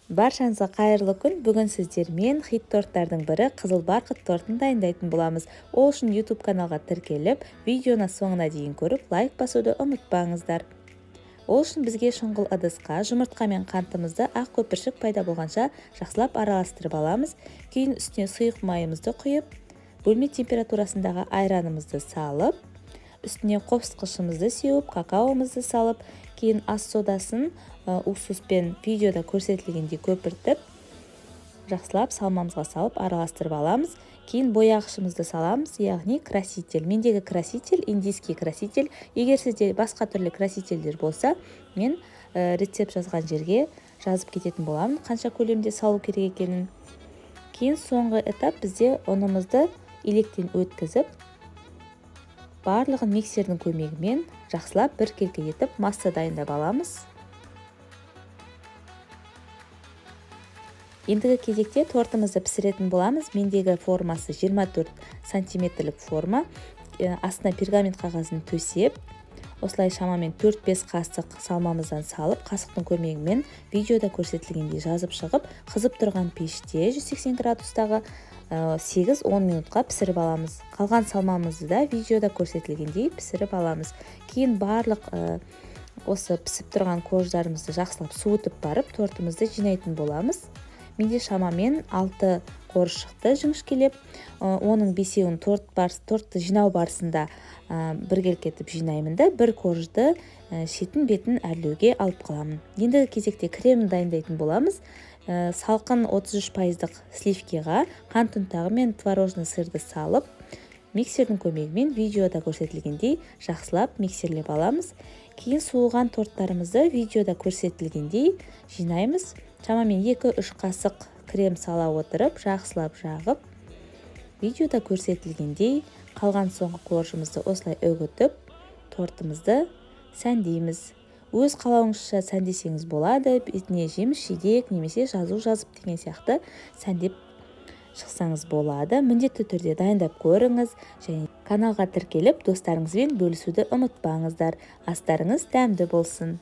Баршаңызға қайырлы күн. Бүгін сіздермен хит торттардың бірі қызыл барқыт тортын дайындайтын боламыз. Ол үшін YouTube каналға тіркеліп, видеоны соңына дейін көріп, лайк басуды ұмытпаңыздар. Ол үшін бізге шұңғыл ыдысқа жұмыртқа мен қантымызды ақ көпіршік пайда болғанша жақсылап араластырып аламыз. Кейін үстіне сұйық майымызды құйып, бөлме температурасындағы айранымызды салып, үстіне қопсытқышымызды сеуіп, какаомызды салып, кейін ас содасын уксуспен видеода көрсетілгендей көпіртіп, жақсылап салмамызға салып араластырып аламыз. Кейін бояғышымызды саламыз, яғни краситель. Мендегі краситель индийский краситель. Егер сізде басқа түрлі красительдер болса, мен рецепт жазған жерге жазып кететін боламын, қанша көлемде салу керек екенін. Кейін соңғы этап бізде ұнымызды електен өткізіп, барлығын миксердің көмегімен жақсылап біркелкі етіп масса дайындап аламыз. Ендігі кезекте тортымызды пісіретін боламыз. Мендегі формасы 24 сантиметрлік форма. Астына пергамент қағазын төсеп, осылай шамамен 4-5 қасық салмамыздан салып, қасықтың көмегімен видеода көрсетілгендей жазып шығып, қызып тұрған пеште 180 градустағы 8-10 минутқа пісіріп аламыз. Қалған салмамызды да видеода көрсетілгендей пісіріп аламыз. Кейін барлық осы пісіп тұрған корждарымызды жақсылап суытып барып, тортымызды жинайтын боламыз. Менде шамамен 6 корж шықты жіңішкелеп, оның 5-еуін тортты жинау барысында біркелкі етіп жинаймын да, бір коржды шетін бетін әрлеуге алып қаламын. Ендігі кезекте крем дайындайтын боламыз. Салқын 33%-дық сливкиға қант ұнтағы мен творожный сырды салып, миксердің көмегімен видеода көрсетілгендей жақсылап миксерлеп аламыз. Кейін суыған торттарымызды видеода көрсетілгендей жинаймыз. Шамамен 2-3 қасық крем сала отырып, жақсылап жағып, видеода көрсетілгендей қалған соңғы коржымызды осылай үгітіп, тортымызды сәндейміз. Өз қалауыңызша сәндесеңіз болады, бетіне жеміс жидек немесе жазу жазып деген сияқты сәндеп шықсаңыз болады. Міндетті түрде дайындап көріңіз және каналға тіркеліп, достарыңызбен бөлісуді ұмытпаңыздар. Астарыңыз дәмді болсын.